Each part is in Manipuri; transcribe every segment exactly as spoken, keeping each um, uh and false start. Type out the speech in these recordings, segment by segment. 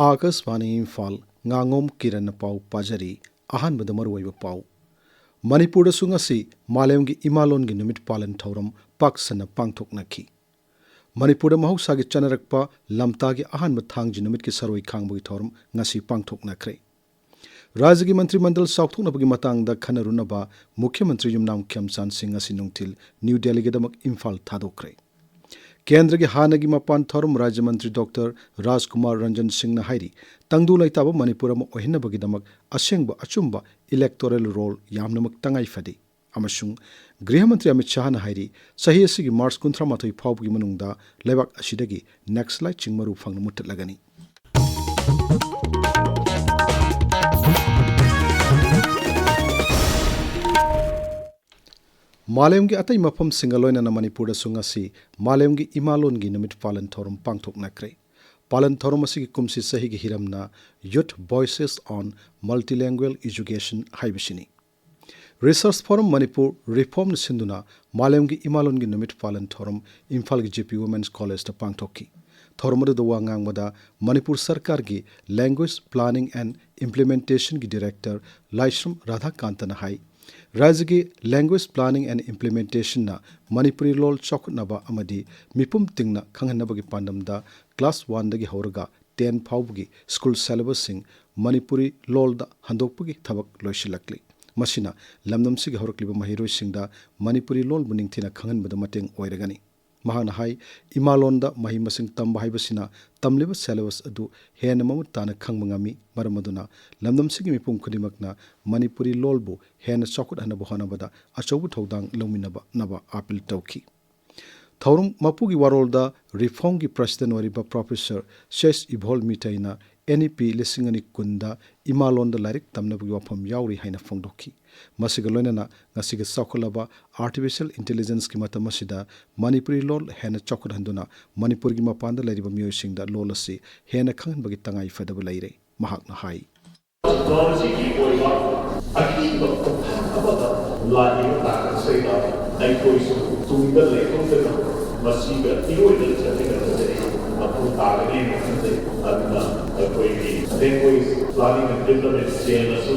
ꯑꯥꯀꯥꯁꯕꯥꯅꯤ ꯏꯝꯐꯥꯜ, ꯉꯥꯉꯣꯝ ꯀꯤꯔꯟꯅ ꯄꯥꯎ ꯄꯥꯖꯔꯤ꯫ ꯑꯍꯥꯟꯕꯗ ꯃꯔꯨꯑꯣꯏꯕ ꯄꯥꯎ꯫ ꯃꯅꯤꯄꯨꯔꯗꯁꯨ ꯉꯁꯤ ꯃꯥꯂꯦꯝꯒꯤ ꯏꯃꯥꯂꯣꯟꯒꯤ ꯅꯨꯃꯤꯠ ꯄꯥꯂꯟ ꯊꯧꯔꯝ ꯄꯥꯛ ꯁꯟꯅ ꯄꯥꯡꯊꯣꯛꯅꯈꯤ꯫ ꯃꯅꯤꯄꯨꯔꯗ ꯃꯍꯧꯁꯥꯒꯤ ꯆꯠꯅꯔꯛꯄ ꯂꯝꯇꯥꯒꯤ ꯑꯍꯥꯟꯕ ꯊꯥꯡꯖ ꯅꯨꯃꯤꯠꯀꯤ ꯁꯔꯣꯏ ꯈꯥꯡꯕꯒꯤ ꯊꯧꯔꯝ ꯉꯁꯤ ꯄꯥꯡꯊꯣꯛꯅꯈ꯭ꯔꯦ꯫ ꯔꯥꯖ꯭ꯌꯒꯤ ꯃꯟꯇ꯭ꯔꯤ ꯃꯟꯗꯜ ꯆꯥꯎꯊꯣꯛꯅꯕꯒꯤ ꯃꯇꯥꯡꯗ ꯈꯟꯅꯔꯨꯅꯕ ꯃꯨꯈ꯭ꯌ ꯃꯟꯇ꯭ꯔꯤ ꯌꯨꯝꯅꯥꯝ ꯈꯦꯝꯆꯥꯟ ꯁꯤꯡ ꯉꯁꯤ ꯅꯨꯡꯊꯤꯜ ꯅ꯭ꯌꯨ ꯗꯦꯜꯂꯤꯒꯤꯗꯃꯛ ꯏꯝꯐꯥꯜ ꯊꯥꯗꯣꯛꯈ꯭ꯔꯦ꯫ ꯀꯦꯟꯗ꯭ꯔꯒꯤ ꯍꯥꯟꯅꯒꯤ ꯃꯄꯥꯟ ꯊꯧꯔꯝ ꯔꯥꯖ꯭ꯌ ꯃꯟꯇ꯭ꯔꯤ ꯗꯣꯛꯇꯔ ꯔꯥꯖꯀꯨꯃꯥꯔ ꯔꯟꯖꯟ ꯁꯤꯡꯅ ꯍꯥꯏꯔꯤ, ꯇꯪꯗꯨ ꯂꯩꯇꯥꯕ ꯃꯅꯤꯄꯨꯔ ꯑꯃ ꯑꯣꯏꯍꯟꯅꯕꯒꯤꯗꯃꯛ ꯑꯁꯦꯡꯕ ꯑꯆꯨꯝꯕ electoral roll ꯌꯥꯝꯅꯃꯛ ꯇꯉꯥꯏ ꯐꯗꯦ꯫ ꯑꯃꯁꯨꯡ ꯒ꯭ꯔꯤꯍ ꯃꯟꯇ꯭ꯔꯤ ꯑꯃꯤꯠ ꯁꯥꯍꯅ ꯍꯥꯏꯔꯤ, ꯆꯍꯤ ꯑꯁꯤꯒꯤ ꯃꯥꯔꯆ ꯀꯨꯟꯊ꯭ꯔꯥ ꯃꯥꯊꯣꯏ ꯐꯥꯎꯕꯒꯤ ꯃꯅꯨꯡꯗ ꯂꯩꯕꯥꯛ ꯑꯁꯤꯗꯒꯤ ꯅꯛꯁꯂꯥꯏꯠꯁꯤꯡ ꯃꯔꯨ ꯐꯪꯅ ꯃꯨꯠꯊꯠꯂꯒꯅꯤ꯫ ꯃꯥꯂꯦꯝꯒꯤ ꯑꯇꯩ ꯃꯐꯝꯁꯤꯡꯒ ꯂꯣꯏꯅꯅ ꯃꯅꯤꯄꯨꯔꯗꯁꯨ ꯉꯁꯤ ꯃꯥꯂꯦꯝꯒꯤ ꯏꯃꯥꯂꯣꯟꯒꯤ ꯅꯨꯃꯤꯠ ꯄꯥꯂꯟ ꯊꯧꯔꯝ ꯄꯥꯡꯊꯣꯛꯅꯈ꯭ꯔꯦ꯫ ꯄꯥꯂꯟ ꯊꯧꯔꯝ ꯑꯁꯤꯒꯤ ꯀꯨꯝꯁꯤ ꯆꯍꯤꯒꯤ ꯍꯤꯔꯝꯅ Youth Voices on Multilingual Education ꯍꯥꯏꯕꯁꯤꯅꯤ꯫ Research Forum Manipur, RIFOMꯅ ꯁꯤꯟꯗꯨꯅ ꯃꯥꯂꯦꯝꯒꯤ ꯏꯃꯥꯂꯣꯟꯒꯤ ꯅꯨꯃꯤꯠ ꯄꯥꯂꯟ ꯊꯧꯔꯝ ꯏꯝꯐꯥꯜꯒꯤ J P Women's Collegeꯇ ꯄꯥꯡꯊꯣꯛꯈꯤ꯫ ꯊꯧꯔꯝ ꯑꯗꯨꯗ ꯋꯥ ꯉꯥꯡꯕꯗ ꯃꯅꯤꯄꯨꯔ ꯁꯔꯀꯥꯔꯒꯤ Language Planning and Implementationꯒꯤ Director ꯂꯥꯏꯁ꯭ꯔꯝ ꯔꯥꯙꯥꯀꯥꯟꯇꯅ ꯍꯥꯏ, ꯔꯥꯖ꯭ꯌꯒꯤ Language Planning and Implementationꯅ ꯃꯅꯤꯄꯨꯔꯤ ꯂꯣꯜ ꯆꯥꯎꯈꯠꯅꯕ ꯑꯃꯗꯤ ꯃꯤꯄꯨꯝ ꯇꯤꯡꯅ ꯈꯪꯍꯟꯅꯕꯒꯤ ꯄꯥꯟꯗꯝꯗ class oneꯗꯒꯤ ꯍꯧꯔꯒ ten ꯐꯥꯎꯕꯒꯤ school syllabusꯁꯤꯡ ꯃꯅꯤꯄꯨꯔꯤ ꯂꯣꯜꯗ ꯍꯟꯗꯣꯛꯄꯒꯤ ꯊꯕꯛ ꯂꯣꯏꯁꯤꯜꯂꯛꯂꯤ꯫ ꯃꯁꯤꯅ ꯂꯝꯗꯝꯁꯤꯒꯤ ꯍꯧꯔꯛꯂꯤꯕ ꯃꯍꯩꯔꯣꯏꯁꯤꯡꯗ ꯃꯅꯤꯄꯨꯔꯤ ꯂꯣꯜꯕꯨ ꯅꯤꯡꯊꯤꯅ ꯈꯪꯍꯟꯕꯗ ꯃꯇꯦꯡ ꯑꯣꯏꯔꯒꯅꯤ꯫ ꯃꯍꯥꯛꯅ ꯍꯥꯏ, ꯏꯃꯥꯂꯣꯟꯗ ꯃꯍꯩ ꯃꯁꯤꯡ ꯇꯝꯕ ꯍꯥꯏꯕꯁꯤꯅ ꯇꯝꯂꯤꯕ syllabus ꯑꯗꯨ ꯍꯦꯟꯅ ꯃꯃꯨꯠ ꯇꯥꯅ ꯈꯪꯕ ꯉꯝꯃꯤ꯫ ꯃꯔꯝ ꯑꯗꯨꯅ ꯂꯝꯗꯝꯁꯤꯒꯤ ꯃꯤꯄꯨꯝ ꯈꯨꯗꯤꯡꯃꯛꯅ ꯃꯅꯤꯄꯨꯔꯤ ꯂꯣꯜꯕꯨ ꯍꯦꯟꯅ ꯆꯥꯎꯈꯠꯍꯟꯅꯕ ꯍꯣꯠꯅꯕꯗ ꯑꯆꯧꯕ ꯊꯧꯗꯥꯡ ꯂꯧꯃꯤꯟꯅꯅꯕ appeal ꯇꯧꯈꯤ꯫ ꯊꯧꯔꯝ ꯃꯄꯨꯒꯤ ꯋꯥꯔꯣꯜꯗ RIFOMꯒꯤ president ꯑꯣꯏꯔꯤꯕ Professor ꯁꯦꯁ ꯏꯕꯣꯜ ꯃꯤꯇꯩꯅ N E P ꯂꯤꯁꯤꯡ ꯑꯅꯤ ꯀꯨꯟꯗ ꯏꯃꯥꯂꯣꯟꯗ ꯂꯥꯏꯔꯤꯛ ꯇꯝꯅꯕꯒꯤ ꯋꯥꯐꯝ ꯌꯥꯎꯔꯤ ꯍꯥꯏꯅ ꯐꯣꯡꯗꯣꯛꯈꯤ꯫ ꯃꯁꯤꯒ ꯂꯣꯏꯅꯅ ꯉꯁꯤꯒꯤ ꯆꯥꯎꯈꯠꯂꯕ artificial intelligenceꯀꯤ ꯃꯇꯝ ꯑꯁꯤꯗ ꯃꯅꯤꯄꯨꯔꯤ ꯂꯣꯜ ꯍꯦꯟꯅ ꯆꯥꯎꯈꯠꯍꯟꯗꯨꯅ ꯃꯅꯤꯄꯨꯔꯒꯤ ꯃꯄꯥꯟꯗ ꯂꯩꯔꯤꯕ ꯃꯤꯑꯣꯏꯁꯤꯡꯗ ꯂꯣꯜ ꯑꯁꯤ ꯍꯦꯟꯅ ꯈꯪꯍꯟꯕꯒꯤ ꯇꯉꯥꯏ ꯐꯗꯕ ꯂꯩꯔꯦ꯫ ꯃꯍꯥꯛꯅ ꯍꯥꯏ, ꯇꯦꯛꯅꯣꯂꯣꯖꯤꯒꯤ ꯑꯣꯏꯕ ꯑꯍꯦꯟꯕ ꯈꯣꯡꯊꯥꯡ ꯑꯃꯗ ꯂꯥꯛꯂꯤꯕ ꯇꯥꯡꯀꯛꯁꯤꯗ ꯑꯩꯈꯣꯏꯁꯨ ꯇꯨꯡꯗ ꯂꯩꯍꯧꯗꯅ ꯃꯁꯤꯒ ꯏꯔꯣꯏꯅ ꯆꯠꯃꯤꯟꯅꯕꯗ ꯃꯊꯧ ꯇꯥꯒꯅꯤ ꯍꯥꯏꯅ ꯈꯟꯖꯩ꯫ ꯑꯗꯨꯅ ꯑꯩꯈꯣꯏꯒꯤ language planning and development cell ꯅꯁꯨ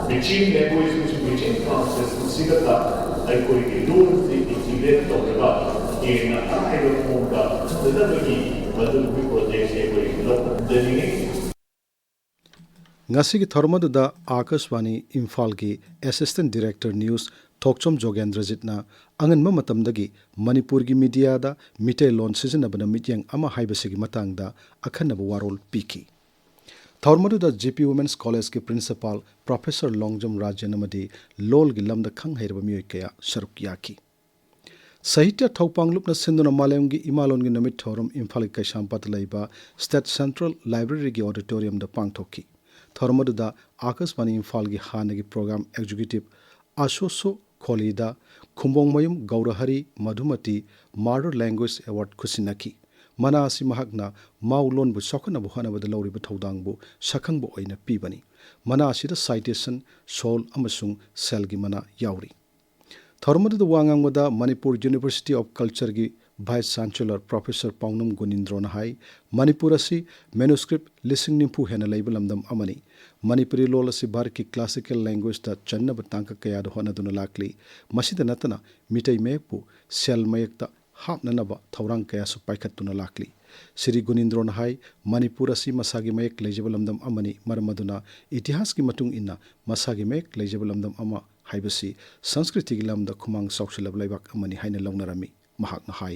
ꯃꯦꯆꯤꯟ language ꯑꯃꯁꯨꯡ ꯃꯦꯆꯤꯟ translation ꯁꯤꯗꯇ ꯑꯩꯈꯣꯏꯒꯤ ꯂꯣꯟꯁꯤ integrate ꯇꯧꯔꯒ ꯍꯦꯟꯅ ꯑꯔꯥꯏꯕ ꯃꯑꯣꯡꯗ ꯈꯪꯅꯅꯕꯒꯤ ꯃꯗꯨꯒꯤ project ꯁꯦ ꯑꯩꯈꯣꯏ ꯂꯧꯈꯠꯆꯅꯤꯡꯉꯤ꯫ ꯉꯁꯤꯒꯤ ꯊꯧꯔꯝ ꯑꯗꯨꯗ ꯑꯥꯀꯥꯁꯕꯥꯅꯤ ꯏꯝꯐꯥꯜꯒꯤ Assistant Director News ꯊꯣꯛꯆꯣꯝ ꯖꯣꯒꯦꯟꯗ꯭ꯔꯖꯤꯠꯅ ꯑꯉꯟꯕ ꯃꯇꯝꯗꯒꯤ ꯃꯅꯤꯄꯨꯔꯒꯤ ꯃꯤꯗꯤꯌꯥꯗ ꯃꯤꯇꯩꯂꯣꯟ ꯁꯤꯖꯤꯟꯅꯕꯅ ꯃꯤꯠꯌꯦꯡ ꯑꯃ ꯍꯥꯏꯕꯁꯤꯒꯤ ꯃꯇꯥꯡꯗ ꯑꯈꯟꯅꯕ ꯋꯥꯔꯣꯜ ꯄꯤꯈꯤ꯫ ꯊꯧꯔꯝ ꯑꯗꯨꯗ ꯖꯤ ꯄꯤ Women's College ꯀꯤ Principal Professor ꯂꯣꯡꯖꯝ ꯔꯥꯖꯦꯟ ꯑꯃꯗꯤ ꯂꯣꯜꯒꯤ ꯂꯝꯗ ꯈꯪ ꯍꯩꯔꯕ ꯃꯤꯑꯣꯏ ꯀꯌꯥ ꯁꯔꯨꯛ ꯌꯥꯈꯤ꯫ ꯁꯥꯍꯤꯇ꯭ꯌ ꯊꯧꯄꯥꯡꯂꯨꯞꯅ ꯁꯤꯟꯗꯨꯅ ꯃꯥꯂꯦꯝꯒꯤ ꯏꯃꯥꯂꯣꯟꯒꯤ ꯅꯨꯃꯤꯠ ꯊꯧꯔꯝ ꯏꯝꯐꯥꯜꯒꯤ ꯀꯩꯁꯥꯝꯄꯥꯠꯇ ꯂꯩꯕ State Central Library ꯒꯤ auditorium ꯗ ꯄꯥꯡꯊꯣꯛꯈꯤ꯫ ꯊꯧꯔꯝ ꯑꯗꯨꯗ ꯑꯥꯀꯥꯁꯕꯥꯅꯤ ꯏꯝꯐꯥꯜꯒꯤ ꯍꯥꯟꯅꯒꯤ Program Executive ꯑꯁꯣꯁꯣ ꯈꯣꯂꯤꯗ ꯈꯨꯝꯕꯣꯡꯃꯌꯨꯝ ꯒꯧꯔꯍꯔꯤ ꯃꯙꯨꯃꯇꯤ Mother Language Award ꯈꯨꯠꯁꯤꯟꯅꯈꯤ꯫ ꯃꯅꯥ ꯑꯁꯤ ꯃꯍꯥꯛꯅ ꯃꯥꯎ ꯂꯣꯟꯕꯨ ꯆꯥꯎꯈꯠꯅꯕ ꯍꯣꯠꯅꯕꯗ ꯂꯧꯔꯤꯕ ꯊꯧꯗꯥꯡꯕꯨ ꯁꯛꯈꯪꯕ ꯑꯣꯏꯅ ꯄꯤꯕꯅꯤ꯫ ꯃꯅꯥ ꯑꯁꯤꯗ citation, ꯁꯣꯜ ꯑꯃꯁꯨꯡ ꯁꯦꯜꯒꯤ ꯃꯅꯥ ꯌꯥꯎꯔꯤ꯫ ꯊꯧꯔꯝ ꯑꯗꯨꯗ ꯋꯥ ꯉꯥꯡꯕꯗ ꯃꯅꯤꯄꯨꯔ University of Culture ꯒꯤ Vice Chancellor Professor ꯄꯥꯎꯅꯝ ꯒꯨꯅꯤꯟꯗ꯭ꯔꯣꯅ ꯍꯥꯏ, ꯃꯅꯤꯄꯨꯔ ꯑꯁꯤ manuscript ꯂꯤꯁꯤꯡ ꯅꯤꯐꯨ ꯍꯦꯟꯅ ꯂꯩꯕ ꯂꯝꯗꯝ ꯑꯃꯅꯤ꯫ ꯃꯅꯤꯄꯨꯔꯤ ꯂꯣꯜ ꯑꯁꯤ ꯚꯥꯔꯠꯀꯤ classical language ꯇ ꯆꯟꯅꯕ ꯇꯥꯡꯀꯛ ꯀꯌꯥꯗ ꯍꯣꯠꯅꯗꯨꯅ ꯂꯥꯛꯂꯤ꯫ ꯃꯁꯤꯗ ꯅꯠꯇꯅ ꯃꯤꯇꯩ ꯃꯌꯦꯛꯄꯨ ꯁꯦꯜ ꯃꯌꯦꯛꯇ ꯍꯥꯞꯅꯅꯕ ꯊꯧꯔꯥꯡ ꯀꯌꯥꯁꯨ ꯄꯥꯏꯈꯠꯇꯨꯅ ꯂꯥꯛꯂꯤ꯫ ꯁ꯭ꯔꯤ ꯒꯨꯅꯤꯟꯗ꯭ꯔꯣꯅ ꯍꯥꯏ, ꯃꯅꯤꯄꯨꯔ ꯑꯁꯤ ꯃꯁꯥꯒꯤ ꯃꯌꯦꯛ ꯂꯩꯖꯕ ꯂꯝꯗꯝ ꯑꯃꯅꯤ, ꯃꯔꯝ ꯑꯗꯨꯅ ꯏꯇꯤꯍꯥꯁꯀꯤ ꯃꯇꯨꯡ ꯏꯟꯅ ꯃꯁꯥꯒꯤ ꯃꯌꯦꯛ ꯂꯩꯖꯕ ꯂꯝꯗꯝ ꯑꯃ ꯍꯥꯏꯕꯁꯤ ꯁꯪꯁꯀ꯭ꯔꯤꯇꯤꯒꯤ ꯂꯝꯗ ꯈꯨꯃꯥꯡ ꯆꯥꯎꯁꯤꯜꯂꯕ ꯂꯩꯕꯥꯛ ꯑꯃꯅꯤ ꯍꯥꯏꯅ ꯂꯧꯅꯔꯝꯃꯤ꯫ ꯃꯍꯥꯛꯅ ꯍꯥꯏ꯫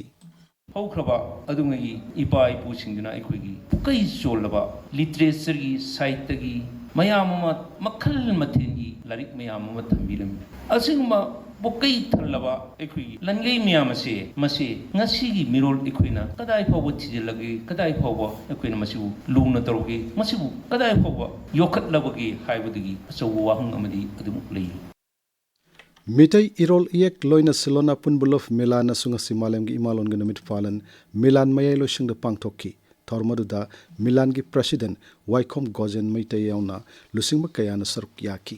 ꯍꯧꯈ꯭ꯔꯕ ꯑꯗꯨꯉꯩꯒꯤ ꯏꯄꯥ ꯏꯄꯨꯁꯤꯡꯗꯨꯅ ꯑꯩꯈꯣꯏꯒꯤ ꯄꯨꯀꯩ ꯆꯣꯜꯂꯕ literature ꯒꯤ ꯁꯥꯍꯤꯇ꯭ꯌꯒꯤ ꯃꯌꯥꯝ ꯑꯃ, ꯃꯈꯜ ꯃꯊꯦꯜꯒꯤ ꯂꯥꯏꯔꯤꯛ ꯃꯌꯥꯝ ꯑꯃ ꯊꯝꯕꯤꯔꯝꯃꯤ꯫ ꯑꯁꯤꯒꯨꯝꯕ ꯄꯨꯀꯩ ꯊꯜꯂꯕ ꯑꯩꯈꯣꯏꯒꯤ ꯂꯟꯒꯩ ꯃꯌꯥꯝ ꯑꯁꯦ, ꯃꯁꯤ ꯉꯁꯤꯒꯤ ꯃꯤꯔꯣꯜ ꯑꯩꯈꯣꯏꯅ ꯀꯗꯥꯏ ꯐꯥꯎꯕ ꯊꯤꯖꯤꯜꯂꯒꯦ, ꯀꯗꯥꯏ ꯐꯥꯎꯕ ꯑꯩꯈꯣꯏꯅ ꯃꯁꯤꯕꯨ ꯂꯨꯅ ꯇꯧꯔꯒꯦ, ꯃꯁꯤꯕꯨ ꯀꯗꯥꯏ ꯐꯥꯎꯕ ꯌꯣꯛꯈꯠꯂꯕꯒꯦ ꯍꯥꯏꯕꯗꯨꯒꯤ ꯑꯆꯧꯕ ꯋꯥꯍꯪ ꯑꯃꯗꯤ ꯑꯗꯨꯃꯛ ꯂꯩꯔꯤ꯫ ꯃꯤꯇꯩ ꯏꯔꯣꯜ ꯏꯌꯦꯛ ꯂꯣꯏꯅ ꯁꯤꯜꯂꯣꯅ ꯄꯨꯟꯕ ꯂꯣꯐ ꯃꯤꯂꯥꯟ ꯑꯁꯨ ꯉꯁꯤ ꯃꯥꯂꯦꯝꯒꯤ ꯏꯃꯥꯂꯣꯟꯒꯤ ꯅꯨꯃꯤꯠ ꯄꯥꯂꯟ ꯃꯤꯂꯥꯟ ꯃꯌꯥꯏ ꯂꯣꯏꯁꯪꯗ ꯄꯥꯡꯊꯣꯛꯈꯤ꯫ ꯊꯧꯔꯝ ꯑꯗꯨꯗ ꯃꯤꯂꯥꯟꯒꯤ President ꯋꯥꯏꯈꯣꯝ ꯒꯣꯖꯦꯟ ꯃꯩꯇꯩ ꯌꯥꯎꯅ ꯂꯨꯆꯤꯡꯕ ꯀꯌꯥꯅ ꯁꯔꯨꯛ ꯌꯥꯈꯤ꯫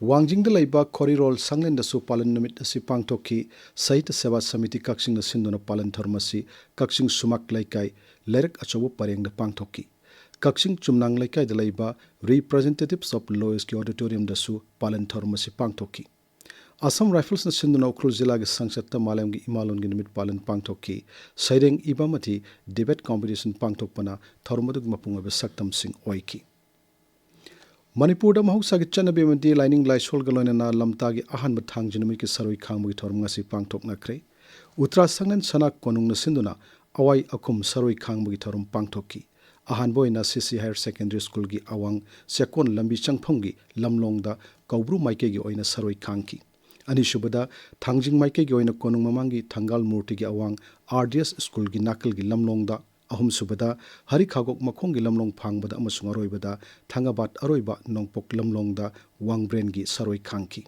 ꯋꯥꯡꯖꯤꯡꯗ ꯂꯩꯕ ꯈꯣꯔꯤꯔꯣꯜ ꯁꯪꯂꯦꯟꯗꯁꯨ ꯄꯥꯂꯟ ꯅꯨꯃꯤꯠ ꯑꯁꯤ ꯄꯥꯡꯊꯣꯛꯈꯤ꯫ ꯁꯥꯍꯤꯇ꯭ꯌ ꯁꯦꯕꯥ ꯁꯃꯤꯇꯤ ꯀꯛꯆꯤꯡꯅ ꯁꯤꯟꯗꯨꯅ ꯄꯥꯂꯟ ꯊꯧꯔꯝ ꯑꯁꯤ ꯀꯛꯆꯤꯡ ꯁꯨꯃꯥꯛ ꯂꯩꯀꯥꯏ ꯂꯩꯔꯛ ꯑꯆꯧꯕ ꯄꯔꯦꯡꯗ ꯄꯥꯡꯊꯣꯛꯈꯤ꯫ ꯀꯛꯆꯤꯡ ꯆꯨꯝꯅꯥꯡ ꯂꯩꯀꯥꯏꯗ ꯂꯩꯕ Representatives of Lois ꯀꯤ auditorium ꯗꯁꯨ ꯄꯥꯂꯟ ꯊꯧꯔꯝ ꯑꯁꯤ ꯄꯥꯡꯊꯣꯛꯈꯤ꯫ ꯑꯁꯥꯝ ꯔꯥꯏꯐꯜꯁꯅ ꯁꯤꯟꯗꯨꯅ ꯎꯈ꯭ꯔꯨꯜ ꯖꯤꯂꯥꯒꯤ ꯁꯪꯁꯠꯇ ꯃꯥꯂꯦꯝꯒꯤ ꯏꯃꯥꯂꯣꯟꯒꯤ ꯅꯨꯃꯤꯠ ꯄꯥꯂꯟ ꯄꯥꯡꯊꯣꯛꯈꯤ꯫ ꯁꯩꯔꯦꯡ ꯏꯕ ꯑꯃꯗꯤ debate competition ꯄꯥꯡꯊꯣꯛꯄꯅ ꯊꯧꯔꯝ ꯑꯗꯨꯒꯤ ꯃꯄꯨꯡ ꯑꯣꯏꯕ ꯁꯛꯇꯝꯁꯤꯡ ꯑꯣꯏꯈꯤ꯫ ꯃꯅꯤꯄꯨꯔꯗ ꯃꯍꯧꯁꯥꯒꯤ ꯆꯠꯅꯕꯤ ꯑꯃꯗꯤ ꯂꯥꯏꯅꯤꯡ ꯂꯥꯏꯁꯣꯜꯒ ꯂꯣꯏꯅꯅ ꯂꯝꯇꯥꯒꯤ ꯑꯍꯥꯟꯕ ꯊꯥꯡꯖ ꯅꯨꯃꯤꯠꯀꯤ ꯁꯔꯣꯏ ꯈꯥꯡꯕꯒꯤ ꯊꯧꯔꯝ ꯉꯁꯤ ꯄꯥꯡꯊꯣꯛꯅꯈ꯭ꯔꯦ꯫ ꯎꯇ꯭ꯔꯥ ꯁꯪꯂꯦꯟ ꯁꯅꯥ ꯀꯣꯅꯨꯡꯅ ꯁꯤꯟꯗꯨꯅ ꯑꯋꯥꯏ ꯑꯈꯨꯝ ꯁꯔꯣꯏ ꯈꯥꯡꯕꯒꯤ ꯊꯧꯔꯝ ꯄꯥꯡꯊꯣꯛꯈꯤ꯫ ꯑꯍꯥꯟꯕ ꯑꯣꯏꯅ ꯁꯤ ꯁꯤ Higher Secondary School ꯒꯤ ꯑꯋꯥꯡ ꯆꯦꯛꯀꯣꯟ ꯂꯝꯕꯤ ꯆꯪꯐꯝꯒꯤ ꯂꯝꯂꯣꯡꯗ ꯀꯧꯕ꯭ꯔꯨ ꯃꯥꯏꯀꯩꯒꯤ ꯑꯣꯏꯅ ꯁꯔꯣꯏ ꯈꯥꯡꯈꯤ꯫ ꯑꯅꯤꯁꯨꯕꯗ ꯊꯥꯡꯖꯤꯡ ꯃꯥꯏꯀꯩꯒꯤ ꯑꯣꯏꯅ ꯀꯣꯅꯨꯡ ꯃꯃꯥꯡꯒꯤ ꯊꯪꯒꯥꯜ ꯃꯨꯔꯇꯤꯒꯤ ꯑꯋꯥꯡ R D S School ꯒꯤ ꯅꯥꯀꯜꯒꯤ ꯂꯝꯂꯣꯡꯗ, ꯑꯍꯨꯝꯁꯨꯕꯗ ꯍꯔꯤ ꯈꯥꯒꯣꯛ ꯃꯈꯣꯡꯒꯤ ꯂꯝꯂꯣꯡ ꯐꯥꯡꯕꯗ ꯑꯃꯁꯨꯡ ꯑꯔꯣꯏꯕꯗ ꯊꯥꯡꯒꯥꯕꯥꯠ ꯑꯔꯣꯏꯕ ꯅꯣꯡꯄꯣꯛ ꯂꯝꯂꯣꯡꯗ ꯋꯥꯡꯕ꯭ꯔꯦꯟꯒꯤ ꯁꯔꯣꯏ ꯈꯥꯡꯈꯤ꯫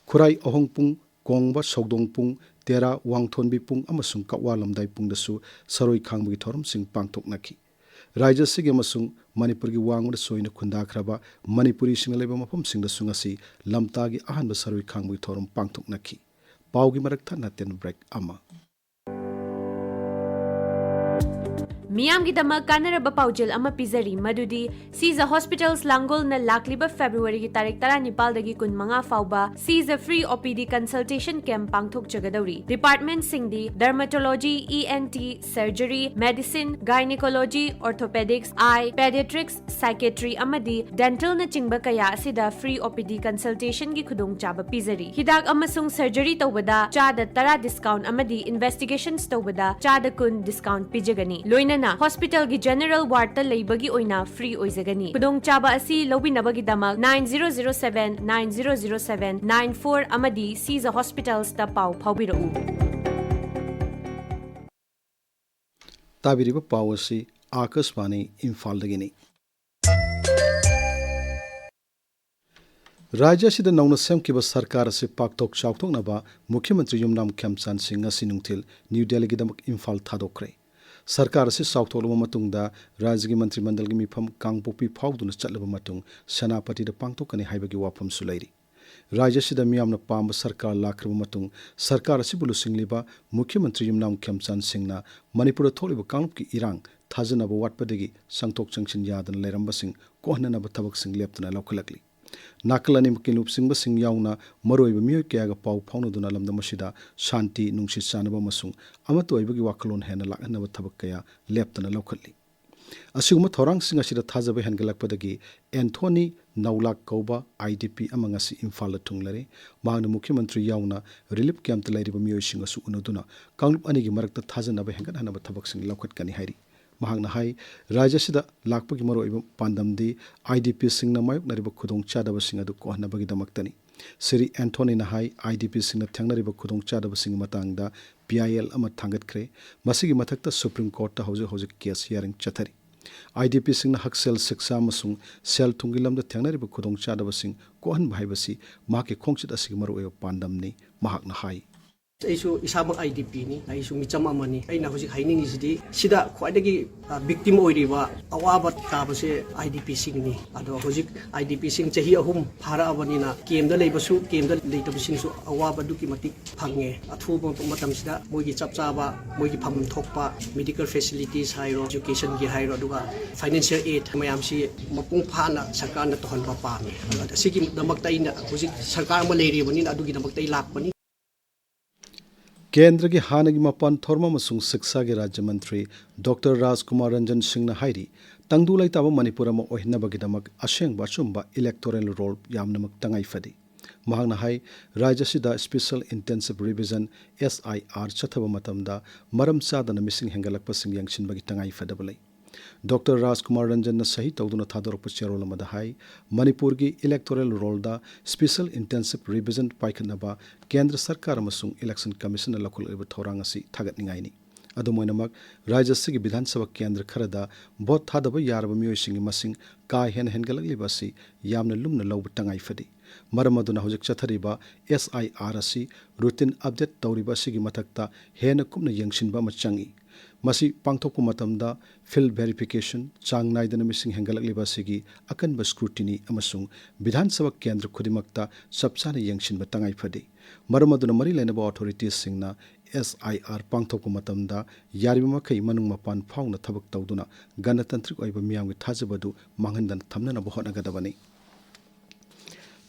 ꯈꯨꯔꯥꯏ ꯑꯍꯣꯡꯄꯨꯡ, ꯀꯣꯡꯕ ꯁꯧꯗꯣꯡꯄꯨꯡ, ꯇꯦꯔꯥ ꯋꯥꯡꯊꯣꯟꯕꯤ ꯄꯨꯡ ꯑꯃꯁꯨꯡ ꯀꯛꯋꯥ ꯂꯝꯗꯥꯏ ꯄꯨꯡꯗꯁꯨ ꯁꯔꯣꯏ ꯈꯥꯡꯕꯒꯤ ꯊꯧꯔꯝꯁꯤꯡ ꯄꯥꯡꯊꯣꯛꯅꯈꯤ꯫ ꯔꯥꯖ꯭ꯌ ꯑꯁꯤꯒꯤ ꯑꯃꯁꯨꯡ ꯃꯅꯤꯄꯨꯔꯒꯤ ꯋꯥꯡꯃꯗ ꯆꯣꯏꯅ ꯈꯨꯟꯗꯥꯈ꯭ꯔꯕ ꯃꯅꯤꯄꯨꯔꯤꯁꯤꯡꯅ ꯂꯩꯕ ꯃꯐꯝꯁꯤꯡꯗꯁꯨ ꯉꯁꯤ ꯂꯝꯇꯥꯒꯤ ꯑꯍꯥꯟꯕ ꯁꯔꯣꯏ ꯈꯥꯡꯕꯒꯤ ꯊꯧꯔꯝ ꯄꯥꯡꯊꯣꯛꯅꯈꯤ꯫ ꯄꯥꯎꯒꯤ ꯃꯔꯛ ꯊꯠꯅ ꯇꯦꯟ break ꯑꯃ꯫ ꯃꯤꯌꯥꯝꯒꯤꯗꯃꯛ ꯀꯥꯟꯅꯔꯕ ꯄꯥꯎꯖꯦꯜ ꯑꯃ ꯄꯤꯖꯔꯤ, ꯃꯗꯨꯗꯤ Caesar Hospitals ꯂꯥꯡꯒꯣꯜꯅ ꯂꯥꯛꯂꯤꯕ February ꯒꯤ ꯇꯥꯔꯤꯛ ꯇꯔꯥꯅꯤꯄꯥꯜꯗꯒꯤ ꯀꯨꯟꯃꯉꯥ ꯐꯥꯎꯕ Caesar free O P D consultation camp ꯄꯥꯡꯊꯣꯛꯆꯒꯗꯧꯔꯤ꯫ Department ꯁꯤꯡꯗꯤ Dermatology, E N T, Surgery, Medicine, Gynecology, Orthopedics, Eye, Pediatrics, Psychiatry ꯑꯃꯗꯤ Dental ꯅꯆꯤꯡꯕ ꯀꯌꯥ ꯑꯁꯤꯗ free O P D consultation ꯒꯤ ꯈꯨꯗꯣꯡꯆꯥꯕ ꯄꯤꯖꯔꯤ꯫ ꯍꯤꯗꯥꯛ ꯑꯃꯁꯨꯡ surgery ꯇꯧꯕꯗ ꯆꯥꯗ ꯇꯔꯥ discount ꯑꯃꯗꯤ investigations ꯇꯧꯕꯗ ꯆꯥꯗ ꯀꯨꯟ discount ꯄꯤꯖꯒꯅꯤ꯫ ꯂꯣꯏꯅꯅ hospital ꯒꯤ general ward ꯇ ꯂꯩꯕꯒꯤ ꯑꯣꯏꯅ free ꯑꯣꯏꯖꯒꯅꯤ꯫ ꯈꯨꯗꯣꯡꯆꯥꯕ ꯑꯁꯤ ꯂꯧꯕꯤꯅꯕꯒꯤꯗꯃꯛ nine zero zero seven nine zero zero seven nine four ꯑꯃꯗꯤ Caesar Hospitals ꯇ ꯄꯥꯎ ꯐꯥꯎꯕꯤꯔꯛꯎ꯫ ꯇꯥꯕꯤꯔꯤꯕ ꯄꯥꯎ ꯑꯁꯤ ꯑꯥꯀꯥꯁꯕꯥꯅꯤ ꯏꯝꯐꯥꯜꯗꯒꯤꯅꯤ꯫ ꯔꯥꯖ꯭ꯌ ꯑꯁꯤꯗ ꯅꯧꯅ ꯁꯦꯝꯈꯤꯕ ꯁꯔꯀꯥꯔ ꯑꯁꯤ ꯄꯥꯛꯊꯣꯛ ꯆꯥꯎꯊꯣꯛꯅꯕ ꯃꯨꯈ꯭ꯌ ꯃꯟꯇ꯭ꯔꯤ ꯌꯨꯝꯅꯥꯝ ꯈꯦꯝꯆꯥꯟ ꯁꯤꯡ ꯉꯁꯤ ꯅꯨꯡꯊꯤꯜ ꯅ꯭ꯌꯨ ꯗꯦꯜꯂꯤꯒꯤꯗꯃꯛ ꯏꯝꯐꯥꯜ ꯊꯥꯗꯣꯛꯈ꯭ꯔꯦ꯫ ꯁꯔꯀꯥꯔ ꯑꯁꯤ ꯆꯥꯎꯊꯣꯛꯂꯕ ꯃꯇꯨꯡꯗ ꯔꯥꯖ꯭ꯌꯒꯤ ꯃꯟꯇ꯭ꯔꯤ ꯃꯟꯗꯜꯒꯤ ꯃꯤꯐꯝ ꯀꯥꯡꯄꯣꯛꯄꯤ ꯐꯥꯎꯗꯨꯅ ꯆꯠꯂꯕ ꯃꯇꯨꯡ ꯁꯦꯅꯥꯄꯇꯤꯗ ꯄꯥꯡꯊꯣꯛꯀꯅꯤ ꯍꯥꯏꯕꯒꯤ ꯋꯥꯐꯝꯁꯨ ꯂꯩꯔꯤ꯫ ꯔꯥꯖ꯭ꯌ ꯑꯁꯤꯗ ꯃꯤꯌꯥꯝꯅ ꯄꯥꯝꯕ ꯁꯔꯀꯥꯔ ꯂꯥꯛꯈ꯭ꯔꯕ ꯃꯇꯨꯡ, ꯁꯔꯀꯥꯔ ꯑꯁꯤꯕꯨ ꯂꯨꯆꯤꯡꯂꯤꯕ ꯃꯨꯈ꯭ꯌ ꯃꯟꯇ꯭ꯔꯤ ꯌꯨꯝꯅꯥꯝ ꯈꯦꯝꯆꯥꯟ ꯁꯤꯡꯅ ꯃꯅꯤꯄꯨꯔꯗ ꯊꯣꯛꯂꯤꯕ ꯀꯥꯡꯂꯨꯞꯀꯤ ꯏꯔꯥꯡ ꯊꯥꯖꯅꯕ ꯋꯥꯠꯄꯗꯒꯤ ꯆꯪꯊꯣꯛ ꯆꯪꯁꯤꯟ ꯌꯥꯗꯅ ꯂꯩꯔꯝꯕꯁꯤꯡ ꯀꯣꯛꯍꯟꯅꯅꯕ ꯊꯕꯛꯁꯤꯡ ꯂꯦꯞꯇꯅ ꯂꯧꯈꯠꯂꯛꯂꯤ꯫ ꯅꯥꯀꯜ ꯑꯅꯤꯃꯛꯀꯤ ꯂꯨꯆꯤꯡꯕꯁꯤꯡ ꯌꯥꯎꯅ ꯃꯔꯨꯑꯣꯏꯕ ꯃꯤꯑꯣꯏ ꯀꯌꯥꯒ ꯄꯥꯎ ꯐꯥꯎꯅꯗꯨꯅ ꯂꯝꯗꯝ ꯑꯁꯤꯗ ꯁꯥꯟꯇꯤ, ꯅꯨꯡꯁꯤ ꯆꯥꯟꯅꯕ ꯑꯃꯁꯨꯡ ꯑꯃꯠꯇ ꯑꯣꯏꯕꯒꯤ ꯋꯥꯈꯜꯂꯣꯟ ꯍꯦꯟꯅ ꯂꯥꯛꯍꯟꯅꯕ ꯊꯕꯛ ꯀꯌꯥ ꯂꯦꯞꯇꯅ ꯂꯧꯈꯠꯂꯤ꯫ ꯑꯁꯤꯒꯨꯝꯕ ꯊꯧꯔꯥꯡꯁꯤꯡ ꯑꯁꯤꯗ ꯊꯥꯖꯕ ꯍꯦꯟꯒꯠꯂꯛꯄꯗꯒꯤ ꯑꯦꯟꯊꯣꯅꯤ ꯅꯧꯂꯥꯛ ꯀꯧꯕ IDP ꯑꯃ ꯉꯁꯤ ꯏꯝꯐꯥꯜꯗ ꯊꯨꯡꯂꯔꯦ꯫ ꯃꯍꯥꯛꯅ ꯃꯨꯈ꯭ꯌ ꯃꯟꯇ꯭ꯔꯤ ꯌꯥꯎꯅ ꯔꯤꯂꯤꯐ ꯀꯦꯝꯞꯇ ꯂꯩꯔꯤꯕ ꯃꯤꯑꯣꯏꯁꯤꯡꯒꯁꯨ ꯎꯅꯗꯨꯅ ꯀꯥꯡꯂꯨꯞ ꯑꯅꯤꯒꯤ ꯃꯔꯛꯇ ꯊꯥꯖꯅꯕ ꯍꯦꯟꯒꯠꯍꯟꯅꯕ ꯊꯕꯛꯁꯤꯡ ꯂꯧꯈꯠꯀꯅꯤ ꯍꯥꯏꯔꯤ꯫ ꯃꯍꯥꯛꯅ ꯍꯥꯏ, ꯔꯥꯖ꯭ꯌ ꯑꯁꯤꯗ ꯂꯥꯛꯄꯒꯤ ꯃꯔꯨꯑꯣꯏꯕ ꯄꯥꯟꯗꯝꯗꯤ IDPꯁꯤꯡꯅ ꯃꯥꯌꯣꯛꯅꯔꯤꯕ ꯈꯨꯗꯣꯡꯆꯥꯗꯕꯁꯤꯡ ꯑꯗꯨ ꯀꯣꯛꯍꯟꯅꯕꯒꯤꯗꯃꯛꯇꯅꯤ꯫ ꯁ꯭ꯔꯤ ꯑꯦꯟꯊꯣꯅꯤꯅ ꯍꯥꯏ, IDPꯁꯤꯡꯅ ꯊꯦꯡꯅꯔꯤꯕ ꯈꯨꯗꯣꯡꯆꯥꯗꯕꯁꯤꯡꯒꯤ ꯃꯇꯥꯡꯗ PIL ꯑꯃ ꯊꯥꯡꯒꯠꯈ꯭ꯔꯦ꯫ ꯃꯁꯤꯒꯤ ꯃꯊꯛꯇ ꯁꯨꯄ꯭ꯔꯤꯝ ꯀꯣꯔꯠꯇ ꯍꯧꯖꯤꯛ ꯍꯧꯖꯤꯛ ꯀꯦꯁ ꯍꯤꯌꯥꯔꯤꯡ ꯆꯠꯊꯔꯤ꯫ IDPꯁꯤꯡꯅ ꯍꯛꯁꯦꯜ, ꯁꯤꯛꯁꯥ ꯑꯃꯁꯨꯡ ꯁꯦꯜ ꯊꯨꯝꯒꯤ ꯂꯝꯗ ꯊꯦꯡꯅꯔꯤꯕ ꯈꯨꯗꯣꯡꯆꯥꯗꯕꯁꯤꯡ ꯀꯣꯛꯍꯟꯕ ꯍꯥꯏꯕꯁꯤ ꯃꯍꯥꯛꯀꯤ ꯈꯣꯡꯆꯠ ꯑꯁꯤꯒꯤ ꯃꯔꯨꯑꯣꯏꯕ ꯄꯥꯟꯗꯝꯅꯤ, ꯃꯍꯥꯛꯅ ꯍꯥꯏ꯫ ꯑꯩꯁꯨ ꯏꯁꯥꯃꯛ IDPꯅꯤ, ꯑꯩꯁꯨ ꯃꯤꯆꯝ ꯑꯃꯅꯤ꯫ ꯑꯩꯅ ꯍꯧꯖꯤꯛ ꯍꯥꯏꯅꯤꯡꯉꯤꯁꯤꯗꯤ ꯁꯤꯗ ꯈ꯭ꯋꯥꯏꯗꯒꯤ, ꯑ, victim ꯑꯣꯏꯔꯤꯕ, ꯑꯋꯥꯕ ꯇꯥꯕꯁꯦ IDPꯁꯤꯡꯅꯤ꯫ ꯑꯗꯣ ꯍꯧꯖꯤꯛ IDPꯁꯤꯡ ꯆꯍꯤ ꯑꯍꯨꯝ ꯐꯥꯔꯛꯑꯕꯅꯤꯅ ꯀꯦꯝꯞꯇ ꯂꯩꯕꯁꯨ, ꯀꯦꯝꯞꯇ ꯂꯩꯇꯕꯁꯤꯡꯁꯨ ꯑꯋꯥꯕ ꯑꯗꯨꯛꯀꯤ ꯃꯇꯤꯛ ꯐꯪꯉꯦ꯫ ꯑꯊꯨꯕ ꯃꯇꯝꯁꯤꯗ ꯃꯣꯏꯒꯤ ꯆꯞ ꯆꯥꯕ, ꯃꯣꯏꯒꯤ ꯐꯪꯐꯝ ꯊꯣꯛꯄ medical facilities ꯍꯥꯏꯔꯣ, educationꯒꯤ ꯍꯥꯏꯔꯣ, ꯑꯗꯨꯒ financial aid ꯃꯌꯥꯝꯁꯤ ꯃꯄꯨꯡ ꯐꯥꯅ ꯁꯔꯀꯥꯔꯅ ꯇꯧꯍꯟꯕ ꯄꯥꯝꯃꯤ꯫ ꯑꯗꯨꯒ ꯑꯁꯤꯒꯤꯗꯃꯛꯇ ꯑꯩꯅ ꯍꯧꯖꯤꯛ ꯁꯔꯀꯥꯔ ꯑꯃ ꯂꯩꯔꯤꯕꯅꯤꯅ ꯑꯗꯨꯒꯤꯗꯃꯛꯇ ꯑꯩ ꯂꯥꯛꯄꯅꯤ꯫ ꯀꯦꯟꯗ꯭ꯔꯒꯤ ꯍꯥꯟꯅꯒꯤ ꯃꯄꯥꯟ ꯊꯧꯔꯝ ꯑꯃꯁꯨꯡ ꯁꯤꯛꯁꯥꯒꯤ ꯔꯥꯖ꯭ꯌ ꯃꯟꯇ꯭ꯔꯤ ꯗꯣꯛꯇꯔ ꯔꯥꯖꯀꯨꯃꯥꯔ ꯔꯟꯖꯟ ꯁꯤꯡꯅ ꯍꯥꯏꯔꯤ, ꯇꯪꯗꯨ ꯂꯩꯇꯥꯕ ꯃꯅꯤꯄꯨꯔ ꯑꯃ ꯑꯣꯏꯍꯟꯅꯕꯒꯤꯗꯃꯛ ꯑꯁꯦꯡꯕ ꯑꯆꯨꯝꯕ electoral roll ꯌꯥꯝꯅꯃꯛ ꯇꯉꯥꯏ ꯐꯗꯦ꯫ ꯃꯍꯥꯛꯅ ꯍꯥꯏ, ꯔꯥꯖ꯭ꯌ ꯑꯁꯤꯗ Special Intensive Revision, SIR, ꯆꯠꯊꯕ ꯃꯇꯝꯗ ꯃꯔꯝ ꯆꯥꯗꯅ ꯃꯤꯁꯤꯡ ꯍꯦꯟꯒꯠꯂꯛꯄꯁꯤꯡ ꯌꯦꯡꯁꯤꯟꯕꯒꯤ ꯇꯉꯥꯏ ꯐꯗꯕ ꯂꯩ꯫ ꯗꯣꯛꯇꯔ ꯔꯥꯖꯀꯨꯃꯥꯔ ꯔꯟꯖꯟꯅ ꯁꯍꯤ ꯇꯧꯗꯨꯅ ꯊꯥꯗꯣꯔꯛꯄ ꯆꯦꯔꯣꯜ ꯑꯃꯗ ꯍꯥꯏ, ꯃꯅꯤꯄꯨꯔꯒꯤ electoral rollꯗ Special Intensive Revision ꯄꯥꯏꯈꯠꯅꯕ ꯀꯦꯟꯗ꯭ꯔ ꯁꯔꯀꯥꯔ ꯑꯃꯁꯨꯡ Election Commissionꯅ ꯂꯧꯈꯠꯂꯛꯂꯤꯕ ꯊꯧꯔꯥꯡ ꯑꯁꯤ ꯊꯥꯒꯠꯅꯤꯡꯉꯥꯏꯅꯤ꯫ ꯑꯗꯨꯝ ꯑꯣꯏꯅꯃꯛ, ꯔꯥꯖ꯭ꯌ ꯑꯁꯤꯒꯤ ꯕꯤꯙꯥꯟ ꯁꯚꯥ ꯀꯦꯟꯗ꯭ꯔ ꯈꯔꯗ ꯚꯣꯠ ꯊꯥꯗꯕ ꯌꯥꯔꯕ ꯃꯤꯑꯣꯏꯁꯤꯡꯒꯤ ꯃꯁꯤꯡ ꯀꯥ ꯍꯦꯟꯅ ꯍꯦꯟꯒꯠꯂꯛꯂꯤꯕ ꯑꯁꯤ ꯌꯥꯝꯅ ꯂꯨꯝꯅ ꯂꯧꯕ ꯇꯉꯥꯏ ꯐꯗꯦ꯫ ꯃꯔꯝ ꯑꯗꯨꯅ ꯍꯧꯖꯤꯛ ꯆꯠꯊꯔꯤꯕ SIR ꯑꯁꯤ routine update ꯇꯧꯔꯤꯕ ꯑꯁꯤꯒꯤ ꯃꯊꯛꯇ ꯍꯦꯟꯅ ꯀꯨꯞꯅ ꯌꯦꯡꯁꯤꯟꯕ ꯑꯃ ꯆꯪꯏ꯫ ꯃꯁꯤ ꯄꯥꯡꯊꯣꯛꯄ ꯃꯇꯝꯗ field verification, ꯆꯥꯡ ꯅꯥꯏꯗꯅ ꯃꯤꯁꯤꯡ ꯍꯦꯟꯒꯠꯂꯛꯂꯤꯕ ꯑꯁꯤꯒꯤ ꯑꯀꯟꯕ scrutiny ꯑꯃꯁꯨꯡ ꯕꯤꯙꯥꯟ ꯁꯚꯥ ꯀꯦꯟꯗ꯭ꯔ ꯈꯨꯗꯤꯡꯃꯛꯇ ꯆꯞ ꯆꯥꯅ ꯌꯦꯡꯁꯤꯟꯕ ꯇꯉꯥꯏ ꯐꯗꯦ꯫ ꯃꯔꯝ ꯑꯗꯨꯅ ꯃꯔꯤ ꯂꯩꯅꯕ authoritiesꯁꯤꯡꯅ S I R ꯄꯥꯡꯊꯣꯛꯄ ꯃꯇꯝꯗ ꯌꯥꯔꯤꯕ ꯃꯈꯩ ꯃꯅꯨꯡ ꯃꯄꯥꯟ ꯐꯥꯎꯅ ꯊꯕꯛ ꯇꯧꯗꯨꯅ ꯒꯅꯇꯟꯇ꯭ꯔꯤꯛ ꯑꯣꯏꯕ ꯃꯤꯌꯥꯝꯒꯤ ꯊꯥꯖꯕ ꯑꯗꯨ ꯃꯥꯡꯍꯟꯗꯅ ꯊꯝꯅꯅꯕ ꯍꯣꯠꯅꯒꯗꯕꯅꯤ꯫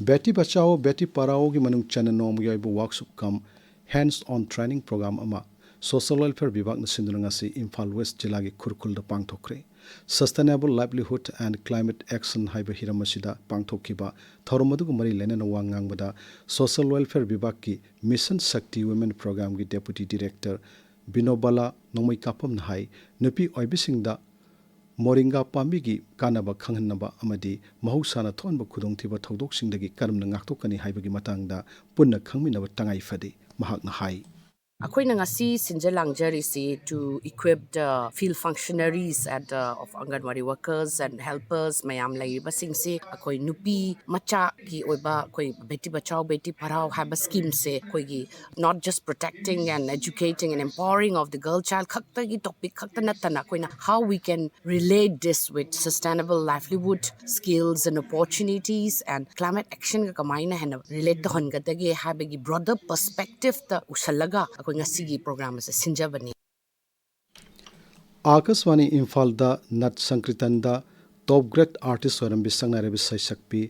ꯕꯦꯇꯤ ꯕꯆꯥꯑꯣ, ꯕꯦꯇꯤ ꯄꯔꯥꯑꯣꯒꯤ ꯃꯅꯨꯡ ꯆꯟꯅ ꯅꯣꯡꯃꯒꯤ ꯑꯣꯏꯕ workshop cum hands on training program ꯑꯃ social welfare ꯕꯤꯚꯥꯒꯅ ꯁꯤꯟꯗꯨꯅ ꯉꯁꯤ ꯏꯝꯐꯥꯜ ꯋꯦꯁ ꯖꯤꯂꯥꯒꯤ ꯈꯨꯔꯈꯨꯜꯗ ꯄꯥꯡꯊꯣꯛꯈ꯭ꯔꯦ꯫ Sustainable Livelihood and Climate Action ꯍꯥꯏꯕ ꯍꯤꯔꯝ ꯑꯁꯤꯗ ꯄꯥꯡꯊꯣꯛꯈꯤꯕ ꯊꯧꯔꯝ ꯑꯗꯨꯒ ꯃꯔꯤ ꯂꯩꯅꯅ ꯋꯥ ꯉꯥꯡꯕꯗ social welfare ꯕꯤꯚꯥꯒꯀꯤ Mission Shakti Women Programꯒꯤ Deputy Director ꯕꯤꯅꯣꯕꯂꯥ ꯅꯣꯡꯃꯩꯀꯥꯄꯝꯅ ꯍꯥꯏ, ꯅꯨꯄꯤ ꯑꯣꯏꯕꯤꯁꯤꯡꯗ ꯃꯣꯔꯤꯡꯒꯥ ꯄꯥꯝꯕꯤꯒꯤ ꯀꯥꯟꯅꯕ ꯈꯪꯍꯟꯅꯕ ꯑꯃꯗꯤ ꯃꯍꯧꯁꯥꯅ ꯊꯣꯛꯍꯟꯕ ꯈꯨꯗꯣꯡꯊꯤꯕ ꯊꯧꯗꯣꯛꯁꯤꯡꯗꯒꯤ ꯀꯔꯝꯅ ꯉꯥꯛꯊꯣꯛꯀꯅꯤ ꯍꯥꯏꯕꯒꯤ ꯃꯇꯥꯡꯗ ꯄꯨꯟꯅ ꯈꯪꯃꯤꯟꯅꯕ ꯇꯉꯥꯏ ꯐꯗꯦ꯫ ꯃꯍꯥꯛꯅ ꯍꯥꯏ, ꯑꯩꯈꯣꯏꯅ ꯉꯁꯤ ꯁꯤꯟꯖ ꯂꯥꯡꯖꯔꯤꯁꯤ to equip the field functionaries at the, of Anganwadi workers and helpers ꯃꯌꯥꯝ ꯂꯩꯔꯤꯕꯁꯤꯡꯁꯤ ꯑꯩꯈꯣꯏ ꯅꯨꯄꯤ ꯃꯆꯥꯒꯤ ꯑꯣꯏꯕ ꯑꯩꯈꯣꯏ ꯕꯦꯇꯤ ꯕꯆꯥꯎ ꯕꯦꯇꯤ ꯄꯔꯥꯎ ꯍꯥꯏꯕ schemeꯁꯦ ꯑꯩꯈꯣꯏꯒꯤ not just protecting and educating and empowering of the girl child ꯈꯛꯇꯒꯤ topic ꯈꯛꯇ ꯅꯠꯇꯅ ꯑꯩꯈꯣꯏꯅ how we can relate this with sustainable livelihood, skills and opportunities and climate actionꯒ ꯀꯃꯥꯏꯅ ꯍꯦꯟꯅ relate ꯇꯧꯍꯟꯒꯗꯒꯦ ꯍꯥꯏꯕꯒꯤ broader perspectiveꯇ ꯎꯁꯜꯂꯒ ꯑꯩꯈꯣꯏ ꯉꯁꯤꯒꯤ program ꯑꯁꯦ ꯁꯤꯟꯖꯕꯅꯤ꯫ ꯑꯥꯀꯥꯁꯕꯥꯅꯤ ꯏꯝꯐꯥꯜꯗ ꯅꯠ ꯁꯪꯀ꯭ꯔꯤꯇꯟꯗ top grade artist ꯑꯣꯏꯔꯝꯕꯤ ꯁꯛꯅꯥꯏꯔꯕꯤ ꯁꯩꯁꯛꯄꯤ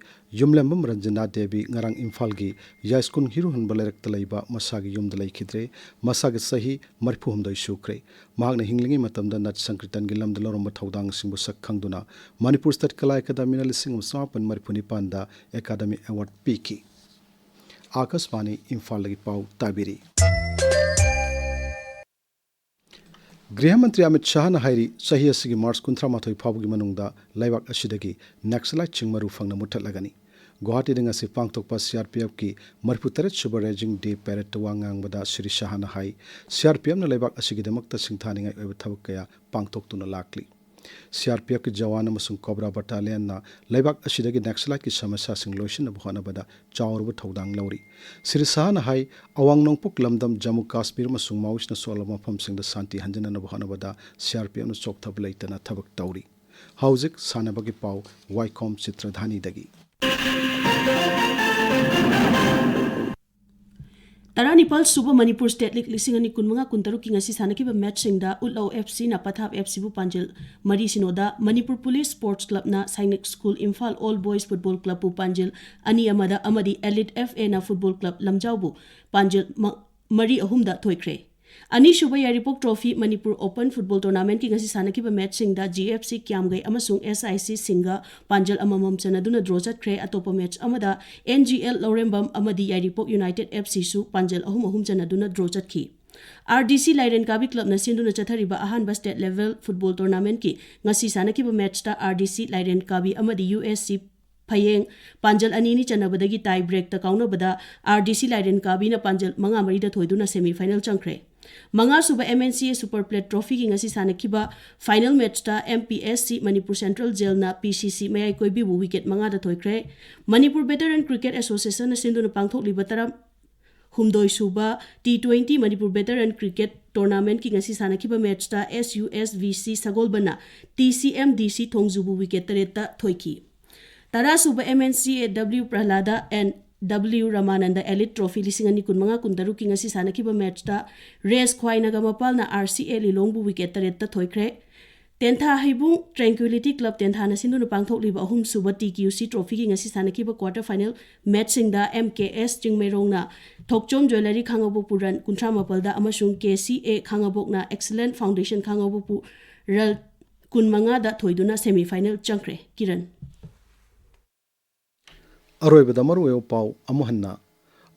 ꯌꯨꯝꯂꯦꯝꯕꯝ Ranjana Devi ꯉꯔꯥꯡ ꯏꯝꯐꯥꯜꯒꯤ ꯌꯥꯏꯁ꯭ꯀꯨꯜ ꯍꯤꯔꯨꯍꯟꯕ ꯂꯩꯔꯛꯇ ꯂꯩꯕ ꯃꯁꯥꯒꯤ ꯌꯨꯝꯗ ꯂꯩꯈꯤꯗ꯭ꯔꯦ꯫ ꯃꯁꯥꯒꯤ ꯆꯍꯤ ꯃꯔꯤꯐꯨ ꯍꯨꯝꯗꯣꯏ ꯁꯨꯈ꯭ꯔꯦ꯫ ꯃꯍꯥꯛꯅ ꯍꯤꯡꯂꯤꯉꯩ ꯃꯇꯝꯗ ꯅꯠ ꯁꯪꯀ꯭ꯔꯤꯇꯟꯒꯤ ꯂꯝꯗ ꯂꯧꯔꯝꯕ ꯊꯧꯗꯥꯡꯁꯤꯡꯕꯨ ꯁꯛ ꯈꯪꯗꯨꯅ ꯃꯅꯤꯄꯨꯔ ꯁ꯭ꯇꯦꯠ ꯀꯂꯥ ꯑꯦꯀꯥꯗꯃꯤꯅ ꯂꯤꯁꯤꯡ ꯑꯃ ꯆꯃꯥꯄꯟ ꯃꯔꯤꯐꯨ ꯅꯤꯄꯥꯟꯗ ꯑꯦꯀꯥꯗꯃꯤ ꯑꯦꯋꯥꯔꯗ ꯄꯤꯈꯤ꯫ ꯑꯥꯀꯥꯁꯕꯥꯅꯤ ꯏꯝꯐꯥꯜꯗꯒꯤ ꯄꯥꯎ ꯇꯥꯕꯤꯔꯤ꯫ ꯒ꯭ꯔꯤꯍ ꯃꯟꯇ꯭ꯔꯤ ꯑꯃꯤꯠ ꯁꯥꯍꯅ ꯍꯥꯏꯔꯤ, ꯆꯍꯤ ꯑꯁꯤꯒꯤ ꯃꯥꯔꯆ ꯀꯨꯟꯊ꯭ꯔꯥ ꯃꯥꯊꯣꯏ ꯐꯥꯎꯕꯒꯤ ꯃꯅꯨꯡꯗ ꯂꯩꯕꯥꯛ ꯑꯁꯤꯗꯒꯤ ꯅꯛꯁꯂꯥꯏꯠꯁꯤꯡ ꯃꯔꯨ ꯐꯪꯅ ꯃꯨꯠꯊꯠꯂꯒꯅꯤ꯫ ꯒꯨꯋꯥꯍꯥꯇꯤꯗ ꯉꯁꯤ ꯄꯥꯡꯊꯣꯛꯄ C R P Fꯀꯤ ꯃꯔꯤꯐꯨ ꯇꯔꯦꯠ ꯁꯨꯕ Raising Day Paradeꯇ ꯋꯥ ꯉꯥꯡꯕꯗ ꯁ꯭ꯔꯤ ꯁꯥꯍꯅ ꯍꯥꯏ, C R P Fꯅ ꯂꯩꯕꯥꯛ ꯑꯁꯤꯒꯤꯗꯃꯛꯇ ꯁꯤꯡꯊꯥꯅꯤꯡꯉꯥꯏ ꯑꯣꯏꯕ ꯊꯕꯛ ꯀꯌꯥ ꯄꯥꯡꯊꯣꯛꯇꯨꯅ ꯂꯥꯛꯂꯤ꯫ ꯁꯤ ꯑꯥꯔ ꯄꯤ ꯑꯦꯐꯀꯤ ꯖꯋꯥꯟ ꯑꯃꯁꯨꯡ ꯀꯣꯕ꯭ꯔꯥ ꯕꯠꯇꯥꯂꯤꯌꯟꯅ ꯂꯩꯕꯥꯛ ꯑꯁꯤꯗꯒꯤ ꯅꯛꯁꯂꯥꯏꯠꯀꯤ ꯁꯃꯁ꯭ꯌꯥꯁꯤꯡ ꯂꯣꯏꯁꯤꯟꯅꯕ ꯍꯣꯠꯅꯕꯗ ꯆꯥꯎꯔꯕ ꯊꯧꯗꯥꯡ ꯂꯧꯔꯤ꯫ ꯁ꯭ꯔꯤ ꯁꯍꯥꯅ ꯍꯥꯏ, ꯑꯋꯥꯡ ꯅꯣꯡꯄꯣꯛ ꯂꯝꯗꯝ ꯖꯝꯃꯨ ꯀꯥꯁꯃꯤꯔ ꯑꯃꯁꯨꯡ ꯃꯥꯑꯣꯏꯁꯅ ꯁꯣꯛꯂꯕ ꯃꯐꯝꯁꯤꯡꯗ ꯁꯥꯟꯇꯤ ꯍꯟꯖꯤꯟꯅꯅꯕ ꯍꯣꯠꯅꯕꯗ ꯁꯤ ꯑꯥꯔ ꯄꯤ ꯑꯦꯐꯅ ꯆꯣꯛꯊꯕ ꯂꯩꯇꯅ ꯊꯕꯛ ꯇꯧꯔꯤ꯫ ꯍꯧꯖꯤꯛ ꯁꯥꯟꯅꯕꯒꯤ ꯄꯥꯎ, ꯋꯥꯏꯈꯣꯝ ꯆꯤꯇ꯭ꯔꯙꯥꯅꯤꯗꯒꯤ꯫ ꯇꯔꯥꯅꯤꯄꯥꯜ ꯁꯨꯕ ꯃꯅꯤꯄꯨꯔ ꯁ꯭ꯇꯦꯠ ꯂꯤꯒ ꯂꯤꯁꯤꯡ ꯑꯅꯤ ꯀꯨꯟꯃꯉꯥ ꯀꯨꯟꯇꯔꯨꯛꯀꯤ ꯉꯁꯤ ꯁꯥꯟꯅꯈꯤꯕ ꯃꯦꯠꯆꯁꯤꯡꯗ ꯎꯠꯂꯧ ꯑꯦꯐ ꯁꯤꯅ ꯄꯊꯥꯞ ꯑꯦꯐ ꯁꯤꯕꯨ ꯄꯥꯟꯖꯜ ꯃꯔꯤ ꯁꯤꯅꯣꯗ, ꯃꯅꯤꯄꯨꯔ ꯄꯨꯂꯤꯁ ꯁ꯭ꯄꯣꯔꯠꯁ ꯀ꯭ꯂꯕꯅ Sainik school Imphal all boys football ꯀ꯭ꯂꯕꯄꯨ ꯄꯥꯟꯖꯜ ꯑꯅꯤ ꯑꯃꯗ ꯑꯃꯗꯤ elite F A football club ꯂꯝꯖꯥꯎꯕꯨ ꯄꯥꯟꯖꯜ ꯃ-, ꯃꯔꯤ ꯑꯍꯨꯝꯗ ꯊꯣꯏꯈ꯭ꯔꯦ꯫ ꯑꯅꯤꯁꯨꯕ Yairipok trophy Manipur open football ꯇꯣꯔꯅꯥꯃꯦꯟꯠꯀꯤ ꯉꯁꯤ ꯁꯥꯟꯅꯈꯤꯕ ꯃꯦꯠꯆꯁꯤꯡꯗ ꯖꯤ ꯑꯦꯐ ꯁꯤ ꯀ꯭ꯌꯥꯝꯒꯩ ꯑꯃꯁꯨꯡ ꯑꯦꯁ ꯑꯥꯏ ꯁꯤ ꯁꯤꯡꯒ ꯄꯥꯟꯖꯜ ꯑꯃꯃꯝ ꯆꯟꯅꯗꯨꯅ ꯗ꯭ꯔꯣ ꯆꯠꯈ꯭ꯔꯦ꯫ ꯑꯇꯣꯞꯄ ꯃꯦꯠꯆ ꯑꯃꯗ ꯑꯦꯟ ꯖꯤ ꯑꯦꯜ ꯂꯧꯔꯦꯝꯕꯝ ꯑꯃꯗꯤ ꯌꯥꯏꯔꯤꯄꯣꯛ ꯌꯨꯅꯥꯏꯇꯦꯗ ꯑꯦꯐ ꯁꯤꯁꯨ ꯄꯥꯟꯖꯜ ꯑꯍꯨꯝ ꯑꯍꯨꯝ ꯆꯟꯅꯗꯨꯅ ꯗ꯭ꯔꯣ ꯆꯠꯈꯤ꯫ ꯑꯥꯔ ꯗꯤ ꯁꯤ ꯂꯥꯏꯔꯦꯟ ꯀꯥꯕꯤ ꯀ꯭ꯂꯕꯅ ꯁꯤꯟꯗꯨꯅ ꯆꯠꯊꯔꯤꯕ ꯑꯍꯥꯟꯕ ꯁ꯭ꯇꯦꯠ ꯂꯦꯚꯦꯜ ꯐꯨꯠꯕꯣꯜ ꯇꯣꯔꯅꯥꯃꯦꯟꯠꯀꯤ ꯉꯁꯤ ꯁꯥꯟꯅꯈꯤꯕ ꯃꯦꯠꯆꯇ ꯑꯥꯔ ꯗꯤ ꯁꯤ ꯂꯥꯏꯔꯦꯟ ꯀꯥꯕꯤ ꯑꯃꯗꯤ ꯌꯨ ꯑꯦꯁ ꯁꯤ ꯐꯌꯦꯡ ꯄꯥꯟꯖꯜ ꯑꯅꯤ ꯑꯅꯤ ꯆꯟꯅꯕꯗꯒꯤ ꯇꯥꯏ ꯕ꯭ꯔꯦꯛꯇ ꯀꯥꯎꯅꯕꯗ ꯑꯥꯔ ꯗꯤ ꯁꯤ ꯂꯥꯏꯔꯦꯟ ꯀꯥꯕꯤꯅ ꯄꯥꯟꯖꯜ ꯃꯉꯥ ꯃꯔꯤꯗ ꯊꯣꯏꯗꯨꯅ ꯁꯦꯃꯤ ꯐꯥꯏꯅꯦꯜ ꯆꯪꯈ꯭ꯔꯦ꯫ ꯃꯉꯥꯁꯨꯕ ꯑꯦꯝ ꯑꯦꯟ ꯁꯤ ꯑꯦ ꯁꯨꯄꯔ ꯄ꯭ꯂꯦꯠ ꯇ꯭ꯔꯣꯐꯤꯒꯤ ꯉꯁꯤ ꯁꯥꯟꯅꯈꯤꯕ final ꯃꯦꯠꯆꯇ M P S C Manipur central ꯖꯦꯜꯅ ꯄꯤ ꯁꯤ ꯁꯤ ꯃꯌꯥꯏ ꯀꯣꯏꯕꯤꯕꯨ ꯋꯤꯀꯦꯠ ꯃꯉꯥꯗ ꯊꯣꯏꯈ꯭ꯔꯦ꯫ ꯃꯅꯤꯄꯨꯔ ꯚꯦꯇꯔꯟ ꯀ꯭ꯔꯤꯀꯦꯠ ꯑꯦꯁꯣꯁꯤꯌꯦꯁꯟꯅ ꯁꯤꯟꯗꯨꯅ ꯄꯥꯡꯊꯣꯛꯂꯤꯕ ꯇꯔꯥ ꯍꯨꯝꯗꯣꯏ ꯁꯨꯕ ꯇꯤ ꯇ꯭ꯋꯦꯟꯇꯤ ꯃꯅꯤꯄꯨꯔ ꯚꯦꯇꯔꯟ ꯀ꯭ꯔꯤꯀꯦꯠ ꯇꯣꯔꯅꯥꯃꯦꯟꯠꯀꯤ ꯉꯁꯤ ꯁꯥꯟꯅꯈꯤꯕ ꯃꯦꯠꯆꯇ S U S V C ꯁꯒꯣꯜꯕꯟꯅ T C M D ꯁꯤ ꯊꯣꯡꯖꯨꯕꯨ ꯋꯤꯀꯦꯠ ꯇꯔꯦꯠꯇ ꯊꯣꯏꯈꯤ꯫ ꯇꯔꯥꯁꯨꯕ M N C A W Prahlad N W Ramanand elite trophy ꯂꯤꯁꯤꯡ ꯑꯅꯤ ꯀꯨꯟꯃꯉꯥ ꯀꯨꯟꯇꯔꯨꯛꯀꯤ ꯉꯁꯤ ꯁꯥꯟꯅꯈꯤꯕ ꯃꯦꯠꯆꯇ ꯔꯦꯁ ꯈ꯭ꯋꯥꯏꯅꯒ ꯃꯄꯥꯜꯅ ꯑꯥꯔ ꯁꯤ ꯑꯦ ꯂꯤꯂꯣꯡꯕꯨ ꯋꯤꯀꯦꯠ ꯇꯔꯦꯠꯇ ꯊꯣꯏꯈ꯭ꯔꯦ꯫ ꯇꯦꯟꯊꯥ ꯍꯩꯕꯨꯡ ꯇ꯭ꯔꯦꯡꯀ꯭ꯋꯤꯂꯤꯇꯤ ꯀ꯭ꯂꯕ ꯇꯦꯟꯊꯥꯅ ꯁꯤꯟꯗꯨꯅ ꯄꯥꯡꯊꯣꯛꯂꯤꯕ ꯑꯍꯨꯝꯁꯨꯕ ꯇꯤ ꯀ꯭ꯌꯨ ꯁꯤ ꯇ꯭ꯔꯣꯐꯤꯒꯤ ꯉꯁꯤ ꯁꯥꯟꯅꯈꯤꯕ ꯀ꯭ꯋꯥꯇꯔ ꯐꯥꯏꯅꯦꯜ ꯃꯦꯠꯆꯁꯤꯡꯗ ꯑꯦꯝ ꯀꯦ ꯑꯦꯁ ꯆꯤꯡꯃꯩꯔꯣꯡꯅ ꯊꯣꯛꯆꯣꯝ ꯖ꯭ꯋꯦꯂꯔꯤ ꯈꯥꯉꯕꯣꯛꯄꯨ ꯔꯟ ꯀꯨꯟꯊ꯭ꯔꯥ ꯃꯥꯄꯜꯗ ꯑꯃꯁꯨꯡ ꯀꯦ ꯁꯤ ꯑꯦ ꯈꯥꯉꯕꯣꯛꯅ ꯑꯦꯛꯁꯤꯂꯦꯟ ꯐꯥꯎꯟꯗꯦꯁꯟ ꯈꯥꯉꯕꯣꯛꯄꯨ ꯔꯟ ꯀꯨꯟꯃꯉꯥꯗ ꯊꯣꯏꯗꯨꯅ ꯁꯦꯃꯤ ꯐꯥꯏꯅꯦꯜ ꯆꯪꯈ꯭ꯔꯦ꯫ ꯀꯤꯔꯟ꯫ ꯑꯔꯣꯏꯕꯗ ꯃꯔꯨꯑꯣꯏꯕ ꯄꯥꯎ ꯑꯃꯨꯛ ꯍꯟꯅ꯫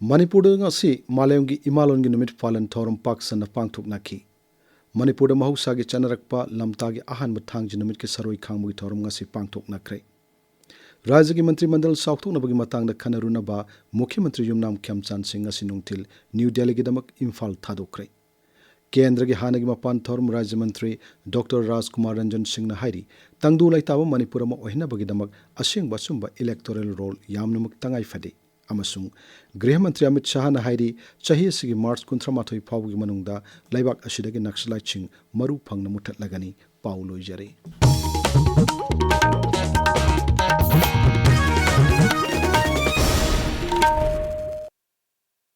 ꯃꯅꯤꯄꯨꯔꯗ ꯉꯁꯤ ꯃꯥꯂꯦꯝꯒꯤ ꯏꯃꯥꯂꯣꯟꯒꯤ ꯅꯨꯃꯤꯠ ꯄꯥꯂꯟ ꯊꯧꯔꯝ ꯄꯥꯛ ꯁꯟꯅ ꯄꯥꯡꯊꯣꯛꯅꯈꯤ꯫ ꯃꯅꯤꯄꯨꯔꯗ ꯃꯍꯧꯁꯥꯒꯤ ꯆꯠꯅꯔꯛꯄ ꯂꯝꯇꯥꯒꯤ ꯑꯍꯥꯟꯕ ꯊꯥꯡꯖ ꯅꯨꯃꯤꯠꯀꯤ ꯁꯔꯣꯏ ꯈꯥꯡꯕꯒꯤ ꯊꯧꯔꯝ ꯉꯁꯤ ꯄꯥꯡꯊꯣꯛꯅꯈ꯭ꯔꯦ꯫ ꯔꯥꯖ꯭ꯌꯒꯤ ꯃꯟꯇ꯭ꯔꯤ ꯃꯟꯗꯜ ꯆꯥꯎꯊꯣꯛꯅꯕꯒꯤ ꯃꯇꯥꯡꯗ ꯈꯟꯅꯔꯨꯅꯕ ꯃꯨꯈ꯭ꯌ ꯃꯟꯇ꯭ꯔꯤ ꯌꯨꯝꯅꯥꯝ ꯈꯦꯝꯆꯥꯟ ꯁꯤꯡ ꯉꯁꯤ ꯅꯨꯡꯊꯤꯜ ꯅ꯭ꯌꯨ ꯗꯦꯜꯂꯤꯒꯤꯗꯃꯛ ꯏꯝꯐꯥꯜ ꯊꯥꯗꯣꯛꯈ꯭ꯔꯦ꯫ ꯀꯦꯟꯗ꯭ꯔꯒꯤ ꯍꯥꯟꯅꯒꯤ ꯃꯄꯥꯟ ꯊꯧꯔꯝ ꯔꯥꯖ꯭ꯌ ꯃꯟꯇ꯭ꯔꯤ ꯗꯣꯛꯇꯔ ꯔꯥꯖꯀꯨꯃꯥꯔ ꯔꯟꯖꯟ ꯁꯤꯡꯅ ꯍꯥꯏꯔꯤ, ꯇꯪꯗꯨ ꯂꯩꯇꯥꯕ ꯃꯅꯤꯄꯨꯔ ꯑꯃ ꯑꯣꯏꯍꯟꯅꯕꯒꯤꯗꯃꯛ ꯑꯁꯦꯡꯕ ꯑꯆꯨꯝꯕ electoral roll ꯌꯥꯝꯅꯃꯛ ꯇꯉꯥꯏ ꯐꯗꯦ ꯑꯃꯁꯨꯡ ꯒ꯭ꯔꯤꯍ ꯃꯟꯇ꯭ꯔꯤ ꯑꯃꯤꯠ ꯁꯥꯍꯅ ꯍꯥꯏꯔꯤ, ꯆꯍꯤ ꯑꯁꯤꯒꯤ ꯃꯥꯔꯆ ꯀꯨꯟꯊ꯭ꯔꯥ ꯃꯥꯊꯣꯏ ꯐꯥꯎꯕꯒꯤ ꯃꯅꯨꯡꯗ ꯂꯩꯕꯥꯛ ꯑꯁꯤꯗꯒꯤ ꯅꯛꯁꯂꯥꯏꯠꯁꯤꯡ ꯃꯔꯨ ꯐꯪꯅ ꯃꯨꯠꯊꯠꯂꯒꯅꯤ꯫ ꯄꯥꯎ ꯂꯣꯏꯖꯔꯦ꯫